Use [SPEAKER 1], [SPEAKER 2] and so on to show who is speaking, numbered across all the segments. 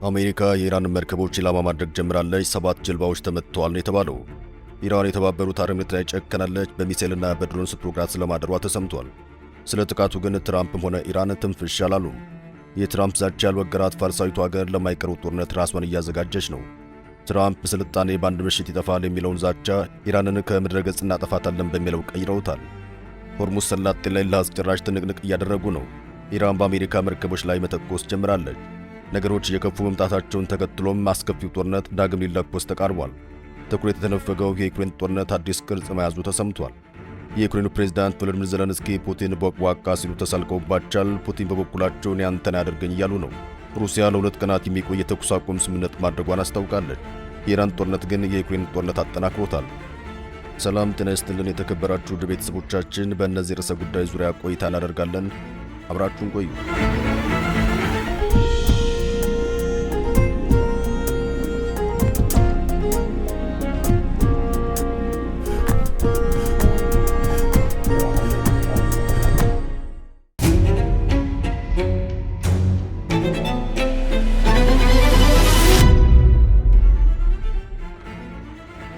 [SPEAKER 1] አሜሪካ የኢራንን መርከቦች ኢላማ ማድረግ ጀምራለች። 7 ጀልባዎች ተመትተዋል ነው የተባለው። ኢራን የተባበሩት አረብ ኤሚሬት ላይ ጨከናለች። በሚሳኤልና በድሮን ስትወግራት ስለማደሯ ተሰምቷል። ስለ ጥቃቱ ግን ትራምፕም ሆነ ኢራን ትንፍሽ አላሉም። የትራምፕ ዛቻ ያልበገራት ፋርሳዊቱ ሀገር ለማይቀረው ጦርነት ራሷን እያዘጋጀች ነው። ትራምፕ ስልጣኔ በአንድ ምሽት ይጠፋል የሚለውን ዛቻ ኢራንን ከምድረ ገጽ እናጠፋታለን በሚለው ቀይረውታል። ሆርሙዝ ሰላጤ ላይ ለአስጨራሽ ትንቅንቅ እያደረጉ ነው። ኢራን በአሜሪካ መርከቦች ላይ መተኮስ ጀምራለች። ነገሮች እየከፉ መምጣታቸውን ተከትሎም አስከፊው ጦርነት ዳግም ሊለኮስ ተቃርቧል። ትኩረት የተነፈገው የዩክሬን ጦርነት አዲስ ቅርጽ መያዙ ተሰምቷል። የዩክሬኑ ፕሬዝዳንት ቮሎዲሚር ዘለንስኪ ፑቲን ቦቅቧቃ ሲሉ ተሳልቀውባቸዋል። ፑቲን በበኩላቸው እኔ አንተን አያደርገኝ እያሉ ነው። ሩሲያ ለ2 ቀናት የሚቆይ የተኩስ አቁም ስምምነት ማድረጓን አስታውቃለች። የኢራን ጦርነት ግን የዩክሬን ጦርነት አጠናክሮታል። ሰላም ጤና ይስጥልን የተከበራችሁ ውድ ቤተሰቦቻችን፣ በእነዚህ ርዕሰ ጉዳይ ዙሪያ ቆይታ እናደርጋለን። አብራችሁን ቆዩ።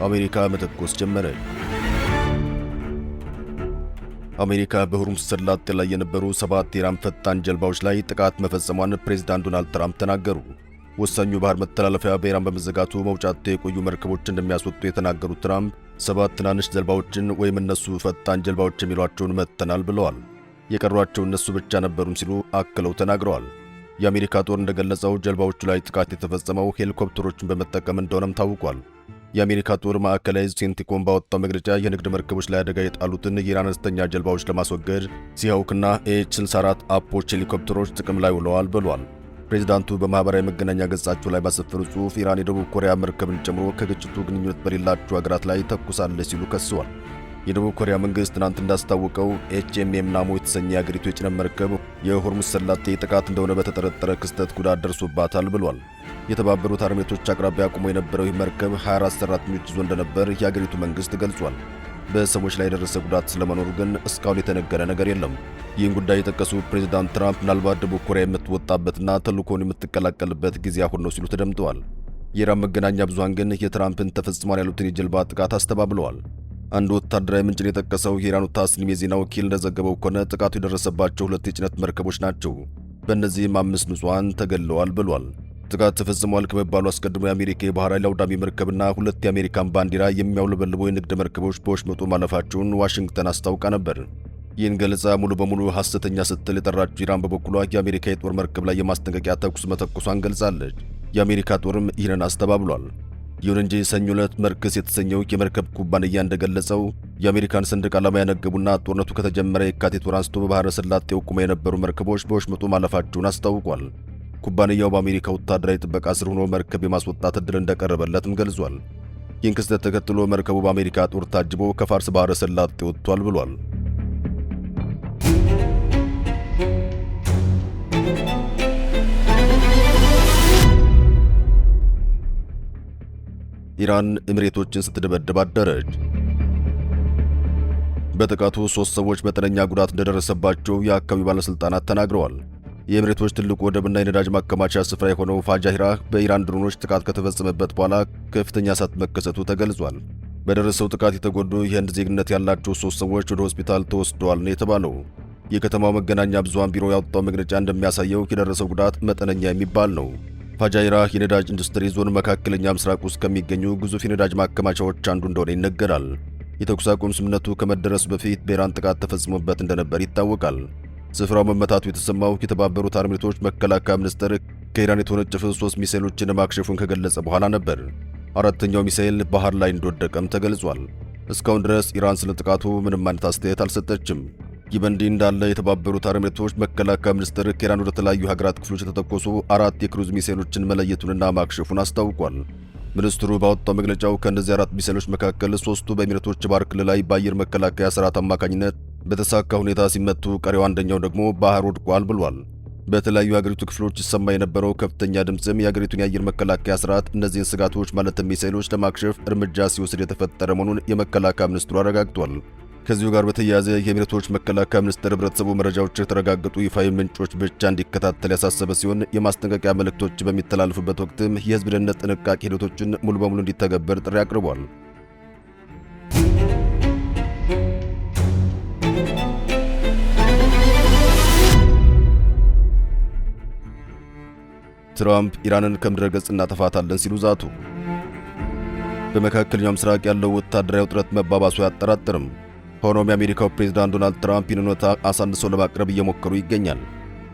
[SPEAKER 1] አሜሪካ መተኮስ ጀመረች። አሜሪካ በሆርሙዝ ሰላጤ ላይ የነበሩ 7 የኢራን ፈጣን ጀልባዎች ላይ ጥቃት መፈጸሟን ፕሬዝዳንት ዶናልድ ትራምፕ ተናገሩ። ወሳኙ ባህር መተላለፊያ በኢራን በመዘጋቱ መውጫ አጥተው የቆዩ መርከቦች እንደሚያስወጡ የተናገሩት ትራምፕ 7 ትናንሽ ጀልባዎችን ወይም እነሱ ፈጣን ጀልባዎች የሚሏቸውን መትተናል ብለዋል። የቀሯቸው እነሱ ብቻ ነበሩም ሲሉ አክለው ተናግረዋል። የአሜሪካ ጦር እንደገለጸው ጀልባዎቹ ላይ ጥቃት የተፈጸመው ሄሊኮፕተሮችን በመጠቀም እንደሆነም ታውቋል። የአሜሪካ ጦር ማዕከላዊ ሴንቲኮም ባወጣው መግለጫ የንግድ መርከቦች ላይ አደጋ የጣሉትን የኢራን አነስተኛ ጀልባዎች ለማስወገድ ሲሃውክና ኤች 64 አፖች ሄሊኮፕተሮች ጥቅም ላይ ውለዋል ብሏል። ፕሬዚዳንቱ በማኅበራዊ መገናኛ ገጻቸው ላይ ባሰፈሩ ጽሑፍ ኢራን የደቡብ ኮሪያ መርከብን ጨምሮ ከግጭቱ ግንኙነት በሌላቸው ሀገራት ላይ ተኩሳለች ሲሉ ከሰዋል። የደቡብ ኮሪያ መንግስት ትናንት እንዳስታወቀው ኤችኤምኤም ናሞ የተሰኘ የአገሪቱ የጭነት መርከብ የሆርሙዝ ሰላጤ ጥቃት እንደሆነ በተጠረጠረ ክስተት ጉዳት ደርሶባታል ብሏል። የተባበሩት አረብ ኤሚሬቶች አቅራቢያ ቆሞ የነበረው ይህ መርከብ 24 ሰራተኞች ይዞ እንደነበር የአገሪቱ መንግስት ገልጿል። በሰዎች ላይ የደረሰ ጉዳት ስለመኖሩ ግን እስካሁን የተነገረ ነገር የለም። ይህን ጉዳይ የጠቀሱ ፕሬዚዳንት ትራምፕ ምናልባት ደቡብ ኮሪያ የምትወጣበትና ተልእኮውን የምትቀላቀልበት ጊዜ አሁን ነው ሲሉ ተደምጠዋል። የኢራን መገናኛ ብዙሃን ግን የትራምፕን ተፈጽሟል ያሉትን የጀልባ ጥቃት አስተባብለዋል። አንድ ወታደራዊ ምንጭን የጠቀሰው የኢራኑ ታስኒም የዜና ወኪል እንደዘገበው ከሆነ ጥቃቱ የደረሰባቸው 2 የጭነት መርከቦች ናቸው። በእነዚህም 5 ንጹሐን ተገድለዋል ብሏል። ጥቃት ተፈጽሟል ከመባሉ አስቀድሞ የአሜሪካ የባህር ኃይል አውዳሚ መርከብና 2 የአሜሪካን ባንዲራ የሚያውለበልቡ የንግድ መርከቦች በወሽመጡ ማለፋቸውን ዋሽንግተን አስታውቃ ነበር። ይህን ገለጻ ሙሉ በሙሉ ሐሰተኛ ስትል የጠራችው ኢራን በበኩሏ የአሜሪካ የጦር መርከብ ላይ የማስጠንቀቂያ ተኩስ መተኮሷን ገልጻለች። የአሜሪካ ጦርም ይህንን አስተባብሏል። ይሁን እንጂ ሰኞ ዕለት መርክስ የተሰኘው የመርከብ ኩባንያ እንደገለጸው የአሜሪካን ሰንደቅ ዓላማ ያነገቡና ጦርነቱ ከተጀመረ የካቲት ወር አንስቶ በባህረ ሰላጤው ቆመው የነበሩ መርከቦች በወሽመጡ ማለፋቸውን አስታውቋል። ኩባንያው በአሜሪካ ወታደራዊ ጥበቃ ስር ሆኖ መርከብ የማስወጣት ዕድል እንደቀረበለትም ገልጿል። ይህን ክስተት ተከትሎ መርከቡ በአሜሪካ ጦር ታጅቦ ከፋርስ ባህረ ሰላጤ ወጥቷል ብሏል። ኢራን ኤሚሬቶችን ስትደበድብ አደረች። በጥቃቱ 3 ሰዎች መጠነኛ ጉዳት እንደደረሰባቸው የአካባቢው ባለሥልጣናት ተናግረዋል። የኤሚሬቶች ትልቁ ወደብና የነዳጅ ማከማቻ ስፍራ የሆነው ፋጃሂራ በኢራን ድሮኖች ጥቃት ከተፈጸመበት በኋላ ከፍተኛ እሳት መከሰቱ ተገልጿል። በደረሰው ጥቃት የተጎዱ የህንድ ዜግነት ያላቸው 3 ሰዎች ወደ ሆስፒታል ተወስደዋል ነው የተባለው። የከተማው መገናኛ ብዙሃን ቢሮ ያወጣው መግለጫ እንደሚያሳየው የደረሰው ጉዳት መጠነኛ የሚባል ነው። ፋጃይራ የነዳጅ ኢንዱስትሪ ዞን መካከለኛ ምስራቅ ውስጥ ከሚገኙ ግዙፍ የነዳጅ ማከማቻዎች አንዱ እንደሆነ ይነገራል። የተኩስ አቁም ስምምነቱ ከመደረሱ በፊት በኢራን ጥቃት ተፈጽሞበት እንደነበር ይታወቃል። ስፍራው መመታቱ የተሰማው የተባበሩት አረብ ኤሚሬቶች መከላከያ ሚኒስቴር ከኢራን የተወነጨፈ 3 ሚሳኤሎችን ማክሸፉን ከገለጸ በኋላ ነበር። 4ኛው ሚሳኤል ባህር ላይ እንደወደቀም ተገልጿል። እስካሁን ድረስ ኢራን ስለ ጥቃቱ ምንም አይነት አስተያየት አልሰጠችም። ይህ በእንዲህ እንዳለ የተባበሩት አረብ ኤሚሬቶች መከላከያ ሚኒስቴር ከኢራን ወደ ተለያዩ ሀገራት ክፍሎች የተተኮሱ 4 የክሩዝ ሚሳኤሎችን መለየቱንና ማክሸፉን አስታውቋል። ሚኒስትሩ ባወጣው መግለጫው ከእነዚህ 4 ሚሳኤሎች መካከል 3ቱ በኤሚሬቶች ባህር ክልል ላይ በአየር መከላከያ ስርዓት አማካኝነት በተሳካ ሁኔታ ሲመቱ፣ ቀሪው አንደኛው ደግሞ ባህር ወድቋል ብሏል። በተለያዩ የሀገሪቱ ክፍሎች ይሰማ የነበረው ከፍተኛ ድምፅም የሀገሪቱን የአየር መከላከያ ስርዓት እነዚህን ስጋቶች ማለትም ሚሳኤሎች ለማክሸፍ እርምጃ ሲወስድ የተፈጠረ መሆኑን የመከላከያ ሚኒስትሩ አረጋግጧል። ከዚሁ ጋር በተያያዘ የኤሚሬቶች መከላከያ ሚኒስቴር ህብረተሰቡ መረጃዎች የተረጋገጡ ይፋዊ ምንጮች ብቻ እንዲከታተል ያሳሰበ ሲሆን፣ የማስጠንቀቂያ መልእክቶች በሚተላለፉበት ወቅትም የህዝብ ደህንነት ጥንቃቄ ሂደቶችን ሙሉ በሙሉ እንዲተገበር ጥሪ አቅርቧል። ትራምፕ ኢራንን ከምድረ ገጽ እናጠፋታለን ሲሉ ዛቱ። በመካከለኛው ምስራቅ ያለው ወታደራዊ ውጥረት መባባሱ አያጠራጥርም። ሆኖም የአሜሪካው ፕሬዝዳንት ዶናልድ ትራምፕ ይህንን ሁኔታ አሳንሰው ለማቅረብ እየሞከሩ ይገኛል።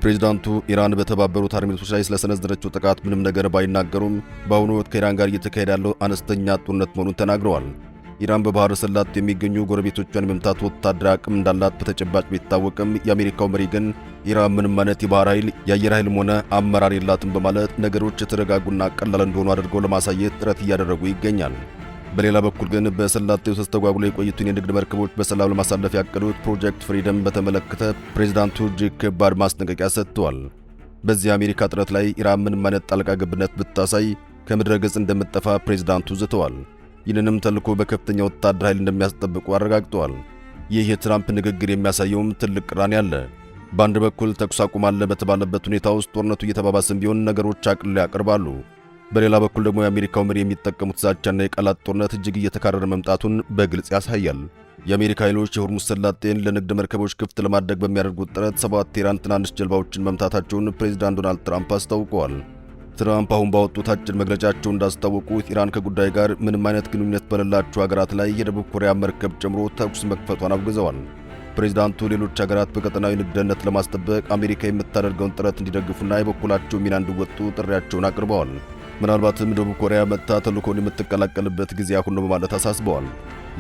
[SPEAKER 1] ፕሬዝዳንቱ ኢራን በተባበሩት አረብ ኤሚሬቶች ላይ ስለሰነዘረችው ጥቃት ምንም ነገር ባይናገሩም፣ በአሁኑ ወቅት ከኢራን ጋር እየተካሄደ ያለው አነስተኛ ጦርነት መሆኑን ተናግረዋል። ኢራን በባህረ ሰላጤው የሚገኙ ጎረቤቶቿን የመምታት ወታደራዊ አቅም እንዳላት በተጨባጭ ቢታወቅም፣ የአሜሪካው መሪ ግን ኢራን ምንም አይነት የባህር ኃይል፣ የአየር ኃይልም ሆነ አመራር የላትም በማለት ነገሮች የተረጋጉና ቀላል እንደሆኑ አድርገው ለማሳየት ጥረት እያደረጉ ይገኛል። በሌላ በኩል ግን በሰላጤው ተስተጓጉሎ የቆዩትን የንግድ መርከቦች በሰላም ለማሳለፍ ያቀዱት Project Freedom በተመለከተ ፕሬዝዳንቱ እጅግ ከባድ ማስጠንቀቂያ ሰጥተዋል። በዚህ የአሜሪካ ጥረት ላይ ኢራን ምንም አይነት ጣልቃ ገብነት ብታሳይ ከምድረ ገጽ እንደምትጠፋ ፕሬዝዳንቱ ዝተዋል። ይህንንም ተልዕኮ በከፍተኛ ወታደር ኃይል እንደሚያስጠብቁ አረጋግጠዋል። ይህ የትራምፕ ንግግር የሚያሳየውም ትልቅ ቅራኔ አለ። በአንድ በኩል ተኩስ አቁም አለ በተባለበት ሁኔታ ውስጥ ጦርነቱ እየተባባሰም ቢሆን ነገሮች አቅልለው ያቀርባሉ። በሌላ በኩል ደግሞ የአሜሪካው መሪ የሚጠቀሙት ዛቻና የቃላት ጦርነት እጅግ እየተካረረ መምጣቱን በግልጽ ያሳያል። የአሜሪካ ኃይሎች የሆርሙዝ ሰላጤን ለንግድ መርከቦች ክፍት ለማድረግ በሚያደርጉት ጥረት 7 የኢራን ትናንሽ ጀልባዎችን መምታታቸውን ፕሬዚዳንት ዶናልድ ትራምፕ አስታውቀዋል። ትራምፕ አሁን ባወጡት አጭር መግለጫቸው እንዳስታወቁት፣ ኢራን ከጉዳዩ ጋር ምንም አይነት ግንኙነት በሌላቸው ሀገራት ላይ የደቡብ ኮሪያ መርከብ ጨምሮ ተኩስ መክፈቷን አውግዘዋል። ፕሬዚዳንቱ ሌሎች ሀገራት በቀጠናዊ ንግድ ደህንነት ለማስጠበቅ አሜሪካ የምታደርገውን ጥረት እንዲደግፉና የበኩላቸው ሚና እንዲወጡ ጥሪያቸውን አቅርበዋል። ምናልባትም ደቡብ ኮሪያ መጥታ ተልእኮውን የምትቀላቀልበት ጊዜ አሁን ነው በማለት አሳስበዋል።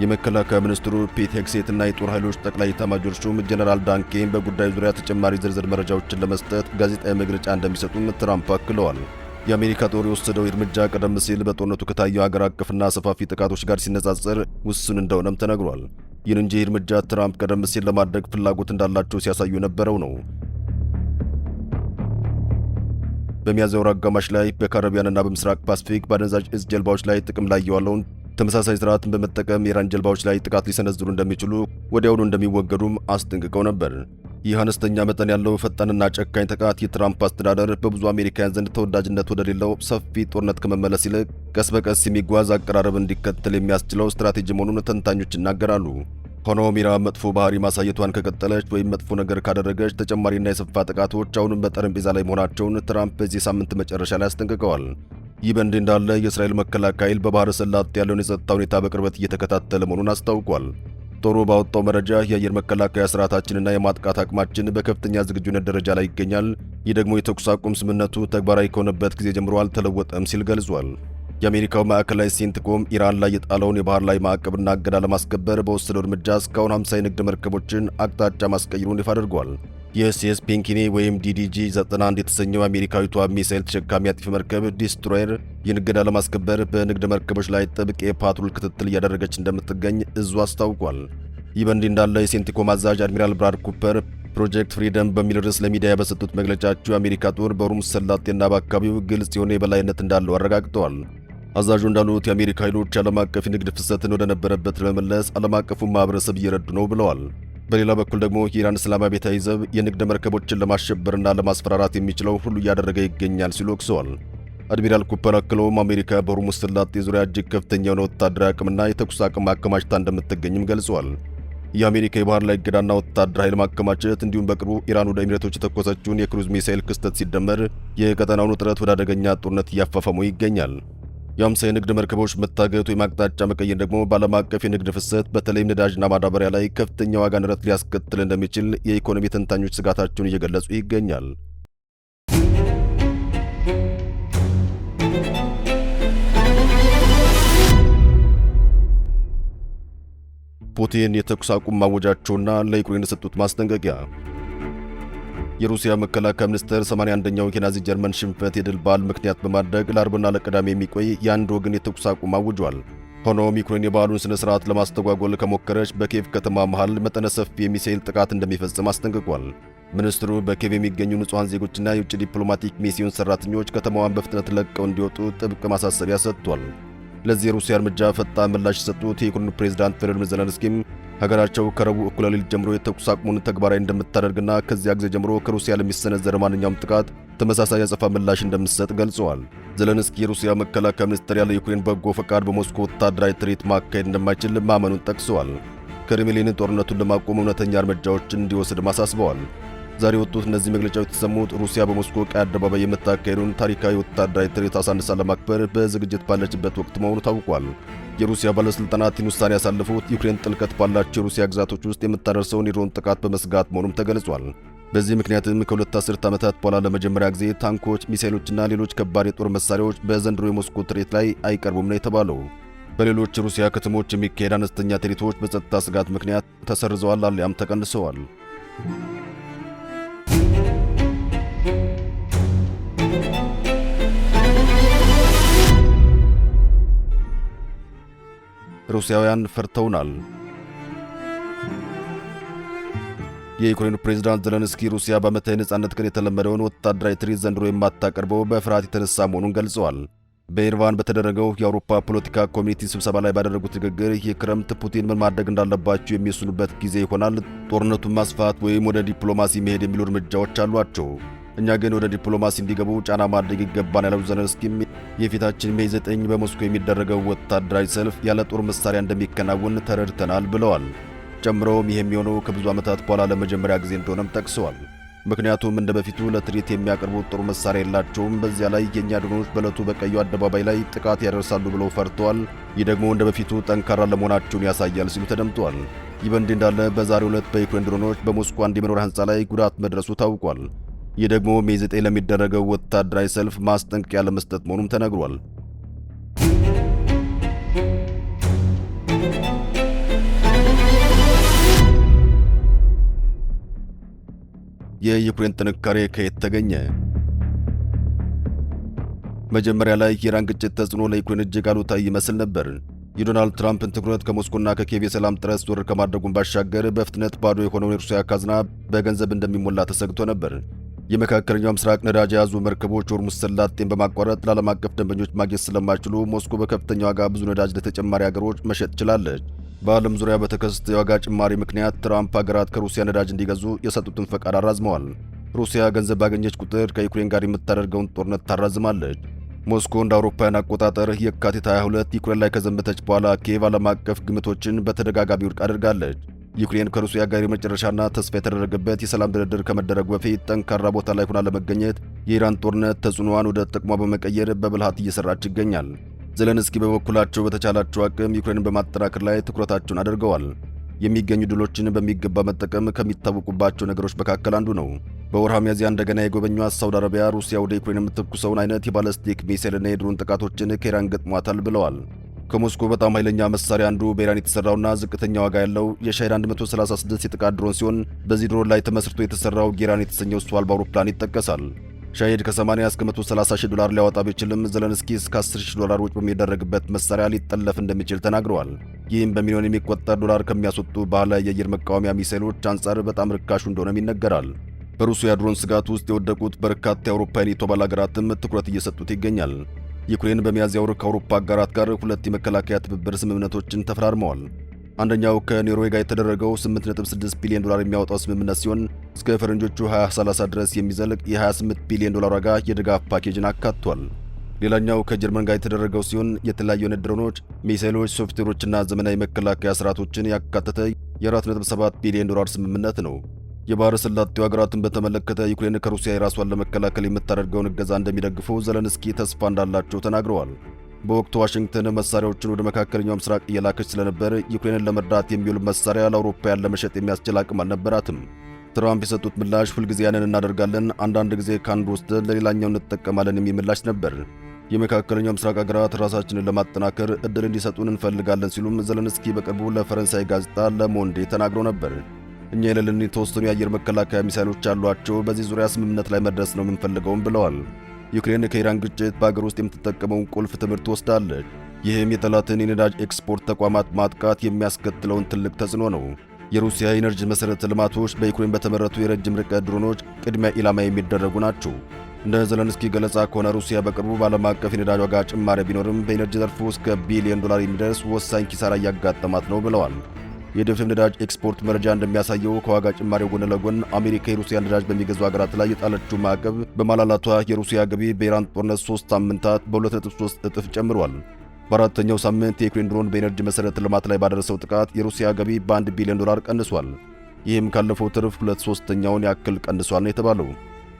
[SPEAKER 1] የመከላከያ ሚኒስትሩ ፒት ሄግሴት እና የጦር ኃይሎች ጠቅላይ ኤታማዦር ሹም ጀነራል ዳን ኬን በጉዳዩ ዙሪያ ተጨማሪ ዝርዝር መረጃዎችን ለመስጠት ጋዜጣዊ መግለጫ እንደሚሰጡም ትራምፕ አክለዋል። የአሜሪካ ጦር የወሰደው እርምጃ ቀደም ሲል በጦርነቱ ከታየው ሀገር አቀፍና ሰፋፊ ጥቃቶች ጋር ሲነጻጸር ውስን እንደሆነም ተነግሯል። ይሁን እንጂ እርምጃ ትራምፕ ቀደም ሲል ለማድረግ ፍላጎት እንዳላቸው ሲያሳዩ የነበረው ነው። በሚያዝያ ወር አጋማሽ ላይ በካሪቢያንና በምስራቅ ፓሲፊክ በአደንዛዥ እጽ ጀልባዎች ላይ ጥቅም ላይ የዋለውን ተመሳሳይ ስርዓትን በመጠቀም የኢራን ጀልባዎች ላይ ጥቃት ሊሰነዝሩ እንደሚችሉ፣ ወዲያውኑ እንደሚወገዱም አስጠንቅቀው ነበር። ይህ አነስተኛ መጠን ያለው ፈጣንና ጨካኝ ጥቃት የትራምፕ አስተዳደር በብዙ አሜሪካውያን ዘንድ ተወዳጅነት ወደሌለው ሰፊ ጦርነት ከመመለስ ይልቅ ቀስ በቀስ የሚጓዝ አቀራረብ እንዲከተል የሚያስችለው ስትራቴጂ መሆኑን ተንታኞች ይናገራሉ። ሆኖም ኢራን መጥፎ ባህሪ ማሳየቷን ከቀጠለች ወይም መጥፎ ነገር ካደረገች ተጨማሪና የሰፋ ጥቃቶች አሁንም በጠረጴዛ ላይ መሆናቸውን ትራምፕ በዚህ ሳምንት መጨረሻ ላይ አስጠንቅቀዋል። ይህ በእንዲህ እንዳለ የእስራኤል መከላከያ ኃይል በባህረ ሰላጤ ያለውን የጸጥታ ሁኔታ በቅርበት እየተከታተለ መሆኑን አስታውቋል። ጦሩ ባወጣው መረጃ የአየር መከላከያ ስርዓታችንና የማጥቃት አቅማችን በከፍተኛ ዝግጁነት ደረጃ ላይ ይገኛል። ይህ ደግሞ የተኩስ አቁም ስምምነቱ ተግባራዊ ከሆነበት ጊዜ ጀምሮ አልተለወጠም ሲል ገልጿል። የአሜሪካው ማዕከላዊ ሴንትኮም ኢራን ላይ የጣለውን የባህር ላይ ማዕቀብና እገዳ ለማስከበር በወሰደው እርምጃ እስካሁን 50 የንግድ መርከቦችን አቅጣጫ ማስቀየሩን ይፋ አድርጓል። ዩኤስኤስ ፒንክኒ ወይም ዲዲጂ 91 የተሰኘው አሜሪካዊቷ ሚሳኤል ተሸካሚ አጥፊ መርከብ destroyer ይህን እገዳ ለማስከበር በንግድ መርከቦች ላይ ጥብቅ የ patrol ክትትል እያደረገች እንደምትገኝ እዙ አስታውቋል። ይህ በእንዲህ እንዳለ የሴንትኮም አዛዥ አድሚራል ብራድ ኩፐር Project Freedom በሚል ርዕስ ለሚዲያ በሰጡት መግለጫቸው፣ የአሜሪካ ጦር በሆርሙዝ ሰላጤና በአካባቢው ግልጽ የሆነ የበላይነት እንዳለው አረጋግጠዋል። አዛዡ እንዳሉት፣ የአሜሪካ ኃይሎች ዓለም አቀፍ የንግድ ፍሰትን ወደ ነበረበት ለመመለስ ዓለም አቀፉን ማህበረሰብ እየረዱ ነው ብለዋል። በሌላ በኩል ደግሞ የኢራን እስላማዊ አብዮታዊ ዘብ የንግድ መርከቦችን ለማሸበርና ለማስፈራራት የሚችለው ሁሉ እያደረገ ይገኛል ሲሉ ወቅሰዋል። አድሚራል ኩፐር አክለውም አሜሪካ በሆርሙዝ ሰላጤ ዙሪያ እጅግ ከፍተኛ የሆነ ወታደራዊ አቅምና የተኩስ አቅም አከማችታ እንደምትገኝም ገልጸዋል። የአሜሪካ የባህር ላይ እገዳና ወታደር ኃይል ማከማቸት እንዲሁም በቅርቡ ኢራን ወደ ኤሚሬቶች የተኮሰችውን የክሩዝ ሚሳኤል ክስተት ሲደመር የቀጠናውን ውጥረት ወደ አደገኛ ጦርነት እያፋፋሙ ይገኛል። የ50 የንግድ መርከቦች መታገት ወይም አቅጣጫ መቀየር ደግሞ በዓለም አቀፍ የንግድ ፍሰት በተለይም ነዳጅና ማዳበሪያ ላይ ከፍተኛ ዋጋ ንረት ሊያስከትል እንደሚችል የኢኮኖሚ ተንታኞች ስጋታቸውን እየገለጹ ይገኛል። ፑቲን የተኩስ አቁም ማወጃቸውና ለዩክሬን የሰጡት ማስጠንቀቂያ። የሩሲያ መከላከያ ሚኒስቴር 81ኛው የናዚ ጀርመን ሽንፈት የድል በዓል ምክንያት በማድረግ ለአርብና ለቅዳሜ የሚቆይ የአንድ ወገን የተኩስ አቁም አውጇል። ሆኖም ዩክሬን የበዓሉን ስነ ስርዓት ለማስተጓጎል ከሞከረች በኪየቭ ከተማ መሃል መጠነ ሰፊ የሚሳኤል ጥቃት እንደሚፈጽም አስጠንቅቋል። ሚኒስትሩ በኪየቭ የሚገኙ ንጹሐን ዜጎችና የውጭ ዲፕሎማቲክ ሚስዮን ሰራተኞች ከተማዋን በፍጥነት ለቀው እንዲወጡ ጥብቅ ማሳሰቢያ ሰጥቷል። ለዚህ የሩሲያ እርምጃ ፈጣን ምላሽ የሰጡት የዩክሬኑ ፕሬዝዳንት ቮሎዲሚር ዘለንስኪም ሀገራቸው ከረቡዕ እኩለ ሌሊት ጀምሮ የተኩስ አቁሙን ተግባራዊ እንደምታደርግና ከዚያ ጊዜ ጀምሮ ከሩሲያ ለሚሰነዘር ማንኛውም ጥቃት ተመሳሳይ የአጸፋ ምላሽ እንደምትሰጥ ገልጸዋል። ዘለንስኪ የሩሲያ መከላከያ ሚኒስትር ያለ ዩክሬን በጎ ፈቃድ በሞስኮ ወታደራዊ ትርኢት ማካሄድ እንደማይችል ማመኑን ጠቅሰዋል። ክሬምሊን ጦርነቱን ለማቆም እውነተኛ እርምጃዎችን እንዲወስድም አሳስበዋል። ዛሬ የወጡት እነዚህ መግለጫዎች የተሰሙት ሩሲያ በሞስኮ ቀይ አደባባይ የምታካሄደውን ታሪካዊ ወታደራዊ ትርኢት አሳንሳ ለማክበር በዝግጅት ባለችበት ወቅት መሆኑ ታውቋል። የሩሲያ ባለስልጣናት ይህን ውሳኔ ያሳለፉት ዩክሬን ጥልቀት ባላቸው የሩሲያ ግዛቶች ውስጥ የምታደርሰውን የድሮን ጥቃት በመስጋት መሆኑም ተገልጿል። በዚህ ምክንያትም ከሁለት አስርት ዓመታት በኋላ ለመጀመሪያ ጊዜ ታንኮች፣ ሚሳይሎችና ሌሎች ከባድ የጦር መሳሪያዎች በዘንድሮ የሞስኮ ትርኢት ላይ አይቀርቡም ነው የተባለው። በሌሎች የሩሲያ ከተሞች የሚካሄድ አነስተኛ ትርኢቶች በጸጥታ ስጋት ምክንያት ተሰርዘዋል አሊያም ተቀንሰዋል። ሩሲያውያን ፈርተውናል። የዩክሬኑ ፕሬዝዳንት ዘለንስኪ ሩሲያ በዓመታዊ ነጻነት ቀን የተለመደውን ወታደራዊ ትርኢት ዘንድሮ የማታቀርበው በፍርሃት የተነሳ መሆኑን ገልጸዋል። በየሬቫን በተደረገው የአውሮፓ ፖለቲካ community ስብሰባ ላይ ባደረጉት ንግግር ይህ ክረምት ፑቲን ምን ማድረግ እንዳለባቸው የሚወስኑበት ጊዜ ይሆናል፣ ጦርነቱን ማስፋት ወይም ወደ ዲፕሎማሲ መሄድ የሚሉ እርምጃዎች አሏቸው። እኛ ግን ወደ ዲፕሎማሲ እንዲገቡ ጫና ማድረግ ይገባን ያለው ዘለንስኪም የፊታችን May 9 በሞስኮ የሚደረገው ወታደራዊ ሰልፍ ያለ ጦር መሳሪያ እንደሚከናወን ተረድተናል ብለዋል። ጨምረውም ይህ የሚሆነው ከብዙ ዓመታት በኋላ ለመጀመሪያ ጊዜ እንደሆነም ጠቅሰዋል። ምክንያቱም እንደ በፊቱ ለትርኢት የሚያቀርቡት ጦር መሳሪያ የላቸውም። በዚያ ላይ የእኛ ድሮኖች በዕለቱ በቀዩ አደባባይ ላይ ጥቃት ያደርሳሉ ብለው ፈርተዋል። ይህ ደግሞ እንደ በፊቱ ጠንካራ ለመሆናቸውን ያሳያል ሲሉ ተደምጠዋል። ይህ በእንዲህ እንዳለ በዛሬው ዕለት በዩክሬን ድሮኖች በሞስኮ አንድ የመኖሪያ ሕንፃ ላይ ጉዳት መድረሱ ታውቋል። ይህ ደግሞ May 9 ለሚደረገው ወታደራዊ ሰልፍ ማስጠንቀቂያ ለመስጠት መሆኑም ተነግሯል። የዩክሬን ጥንካሬ ከየት ተገኘ? መጀመሪያ ላይ የኢራን ግጭት ተጽዕኖ ለዩክሬን እጅግ አሉታዊ ይመስል ነበር። የዶናልድ ትራምፕን ትኩረት ከሞስኮና ከኪየቭ የሰላም ጥረት ዞር ከማድረጉን ባሻገር በፍጥነት ባዶ የሆነውን የሩሲያ ካዝና በገንዘብ እንደሚሞላ ተሰግቶ ነበር። የመካከለኛው ምስራቅ ነዳጅ የያዙ መርከቦች ሆርሙዝ ሰላጤን በማቋረጥ ለዓለም አቀፍ ደንበኞች ማግኘት ስለማይችሉ ሞስኮ በከፍተኛ ዋጋ ብዙ ነዳጅ ለተጨማሪ ሀገሮች መሸጥ ችላለች። በዓለም ዙሪያ በተከሰተ የዋጋ ጭማሪ ምክንያት ትራምፕ ሀገራት ከሩሲያ ነዳጅ እንዲገዙ የሰጡትን ፈቃድ አራዝመዋል። ሩሲያ ገንዘብ ባገኘች ቁጥር ከዩክሬን ጋር የምታደርገውን ጦርነት ታራዝማለች። ሞስኮ እንደ አውሮፓውያን አቆጣጠር የካቲት 22 ዩክሬን ላይ ከዘመተች በኋላ ኪየቭ ዓለም አቀፍ ግምቶችን በተደጋጋሚ ውድቅ አድርጋለች። ዩክሬን ከሩሲያ ጋር የመጨረሻና ተስፋ የተደረገበት የሰላም ድርድር ከመደረጉ በፊት ጠንካራ ቦታ ላይ ሆና ለመገኘት የኢራን ጦርነት ተጽዕኖዋን ወደ ጥቅሟ በመቀየር በብልሃት እየሰራች ይገኛል። ዘለንስኪ በበኩላቸው በተቻላቸው አቅም ዩክሬንን በማጠናከር ላይ ትኩረታቸውን አድርገዋል። የሚገኙ ድሎችን በሚገባ መጠቀም ከሚታወቁባቸው ነገሮች መካከል አንዱ ነው። በወርሃ ሚያዝያ እንደገና የጎበኟት ሳውዲ አረቢያ ሩሲያ ወደ ዩክሬን የምትተኩሰውን አይነት የባለስቲክ ሚሳይልና የድሮን ጥቃቶችን ከኢራን ገጥሟታል ብለዋል። ከሞስኮ በጣም ኃይለኛ መሳሪያ አንዱ በኢራን የተሰራውና ዝቅተኛ ዋጋ ያለው የሻሂድ 136 የጥቃት ድሮን ሲሆን በዚህ ድሮን ላይ ተመስርቶ የተሰራው ጌራን የተሰኘው ሰው አልባ አውሮፕላን ይጠቀሳል። ሻሂድ ከ80 እስከ 130 ሺህ ዶላር ሊያወጣ ቢችልም ዘለንስኪ እስከ 10 ሺህ ዶላር ወጪ በሚደረግበት መሳሪያ ሊጠለፍ እንደሚችል ተናግረዋል። ይህም በሚሊዮን የሚቆጠር ዶላር ከሚያስወጡ ባህላዊ የአየር መቃወሚያ ሚሳይሎች አንጻር በጣም ርካሹ እንደሆነም ይነገራል። በሩሲያ ድሮን ስጋት ውስጥ የወደቁት በርካታ የአውሮፓ የኔቶ አባል ሀገራትም ትኩረት እየሰጡት ይገኛል። ዩክሬን በሚያዝያ ወር ከአውሮፓ አጋራት ጋር ሁለት የመከላከያ ትብብር ስምምነቶችን ተፈራርመዋል። አንደኛው ከኖርዌይ ጋር የተደረገው 8.6 ቢሊዮን ዶላር የሚያወጣው ስምምነት ሲሆን እስከ ፈረንጆቹ 2030 ድረስ የሚዘልቅ የ28 ቢሊዮን ዶላር ዋጋ የድጋፍ ፓኬጅን አካቷል። ሌላኛው ከጀርመን ጋር የተደረገው ሲሆን የተለያዩ አይነት ድሮኖች፣ ሚሳይሎች፣ ሶፍትዌሮችና ዘመናዊ መከላከያ ስርዓቶችን ያካተተ የ4.7 ቢሊዮን ዶላር ስምምነት ነው። የባህረ ሰላጤው ሀገራትን በተመለከተ ዩክሬን ከሩሲያ የራሷን ለመከላከል የምታደርገውን እገዛ እንደሚደግፉ ዘለንስኪ ተስፋ እንዳላቸው ተናግረዋል። በወቅቱ ዋሽንግተን መሳሪያዎችን ወደ መካከለኛው ምስራቅ እየላከች ስለነበር ዩክሬንን ለመርዳት የሚውል መሳሪያ ለአውሮፓውያን ለመሸጥ የሚያስችል አቅም አልነበራትም። ትራምፕ የሰጡት ምላሽ ሁልጊዜ ያንን እናደርጋለን፣ አንዳንድ ጊዜ ከአንዱ ወስደን ለሌላኛው እንጠቀማለን የሚል ምላሽ ነበር። የመካከለኛው ምስራቅ ሀገራት ራሳችንን ለማጠናከር እድል እንዲሰጡን እንፈልጋለን ሲሉም ዘለንስኪ በቅርቡ ለፈረንሳይ ጋዜጣ ለሞንዴ ተናግረው ነበር። እኛ የሌለን የተወሰኑ የአየር መከላከያ ሚሳይሎች አሏቸው፣ በዚህ ዙሪያ ስምምነት ላይ መድረስ ነው የምንፈልገውም ብለዋል። ዩክሬን ከኢራን ግጭት በአገር ውስጥ የምትጠቀመውን ቁልፍ ትምህርት ወስዳለች። ይህም የጠላትን የነዳጅ ኤክስፖርት ተቋማት ማጥቃት የሚያስከትለውን ትልቅ ተጽዕኖ ነው። የሩሲያ የኤነርጂ መሠረተ ልማቶች በዩክሬን በተመረቱ የረጅም ርቀት ድሮኖች ቅድሚያ ኢላማ የሚደረጉ ናቸው። እንደ ዘለንስኪ ገለጻ ከሆነ ሩሲያ በቅርቡ በዓለም አቀፍ የነዳጅ ዋጋ ጭማሪ ቢኖርም በኢነርጂ ዘርፉ እስከ ቢሊዮን ዶላር የሚደርስ ወሳኝ ኪሳራ እያጋጠማት ነው ብለዋል። የድፍድፍ ነዳጅ ኤክስፖርት መረጃ እንደሚያሳየው ከዋጋ ጭማሪው ጎን ለጎን አሜሪካ የሩሲያን ነዳጅ በሚገዙ ሀገራት ላይ የጣለችው ማዕቀብ በማላላቷ የሩሲያ ገቢ በኢራን ጦርነት 3 ሳምንታት በ2.3 እጥፍ ጨምሯል። በአራተኛው ሳምንት የዩክሬን ድሮን በኤነርጂ መሠረተ ልማት ላይ ባደረሰው ጥቃት የሩሲያ ገቢ በ1 ቢሊዮን ዶላር ቀንሷል። ይህም ካለፈው ትርፍ 2/3ኛውን ያክል ቀንሷል ነው የተባለው።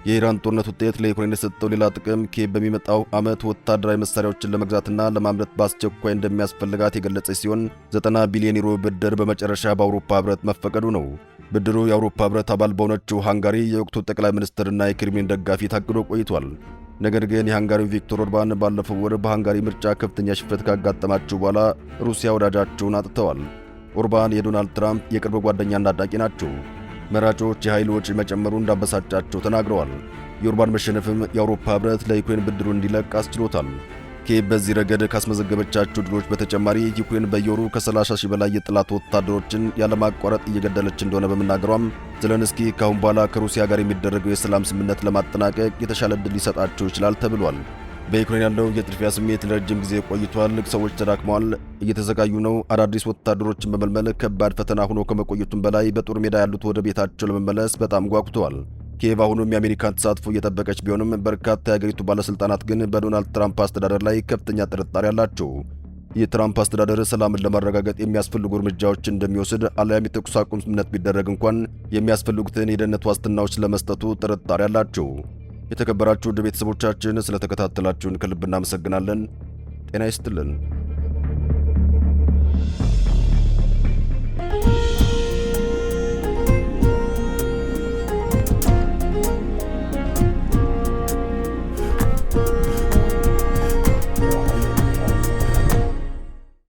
[SPEAKER 1] የኢራን ጦርነት ውጤት ለዩክሬን የሰጠው ሌላ ጥቅም ኪየቭ በሚመጣው ዓመት ወታደራዊ መሳሪያዎችን ለመግዛትና ለማምረት በአስቸኳይ እንደሚያስፈልጋት የገለጸች ሲሆን 90 ቢሊዮን ዩሮ ብድር በመጨረሻ በአውሮፓ ሕብረት መፈቀዱ ነው። ብድሩ የአውሮፓ ሕብረት አባል በሆነችው ሃንጋሪ የወቅቱ ጠቅላይ ሚኒስትርና የክሬምሊን ደጋፊ ታግዶ ቆይቷል። ነገር ግን የሃንጋሪው ቪክቶር ኦርባን ባለፈው ወር በሃንጋሪ ምርጫ ከፍተኛ ሽንፈት ካጋጠማቸው በኋላ ሩሲያ ወዳጃቸውን አጥተዋል። ኦርባን የዶናልድ ትራምፕ የቅርብ ጓደኛና አድናቂ ናቸው። መራጮች የኃይል ወጪ መጨመሩ እንዳበሳጫቸው ተናግረዋል። የኦርባን መሸነፍም የአውሮፓ ሕብረት ለዩክሬን ብድሩን እንዲለቅ አስችሎታል። ኪየቭ በዚህ ረገድ ካስመዘገበቻቸው ድሎች በተጨማሪ ዩክሬን በየወሩ ከ30 ሺህ በላይ የጠላት ወታደሮችን ያለማቋረጥ እየገደለች እንደሆነ በመናገሯም ዘለንስኪ ካሁን በኋላ ከሩሲያ ጋር የሚደረገው የሰላም ስምምነት ለማጠናቀቅ የተሻለ ዕድል ሊሰጣቸው ይችላል ተብሏል። በዩክሬን ያለው የጥድፊያ ስሜት ለረጅም ጊዜ ቆይቷል። ሰዎች ተዳክመዋል፣ እየተሰቃዩ ነው። አዳዲስ ወታደሮችን መመልመል ከባድ ፈተና ሆኖ ከመቆየቱም በላይ በጦር ሜዳ ያሉት ወደ ቤታቸው ለመመለስ በጣም ጓጉተዋል። ኪየቭ አሁንም የአሜሪካን ተሳትፎ እየጠበቀች ቢሆንም በርካታ የአገሪቱ ባለስልጣናት ግን በዶናልድ ትራምፕ አስተዳደር ላይ ከፍተኛ ጥርጣሬ አላቸው። የትራምፕ አስተዳደር ሰላምን ለማረጋገጥ የሚያስፈልጉ እርምጃዎች እንደሚወስድ አሊያም የተኩስ አቁም ስምምነት ቢደረግ እንኳን የሚያስፈልጉትን የደህንነት ዋስትናዎች ለመስጠቱ ጥርጣሬ አላቸው። የተከበራችሁ ውድ ቤተሰቦቻችን፣ ስለተከታተላችሁን ከልብ እናመሰግናለን። ጤና ይስጥልን።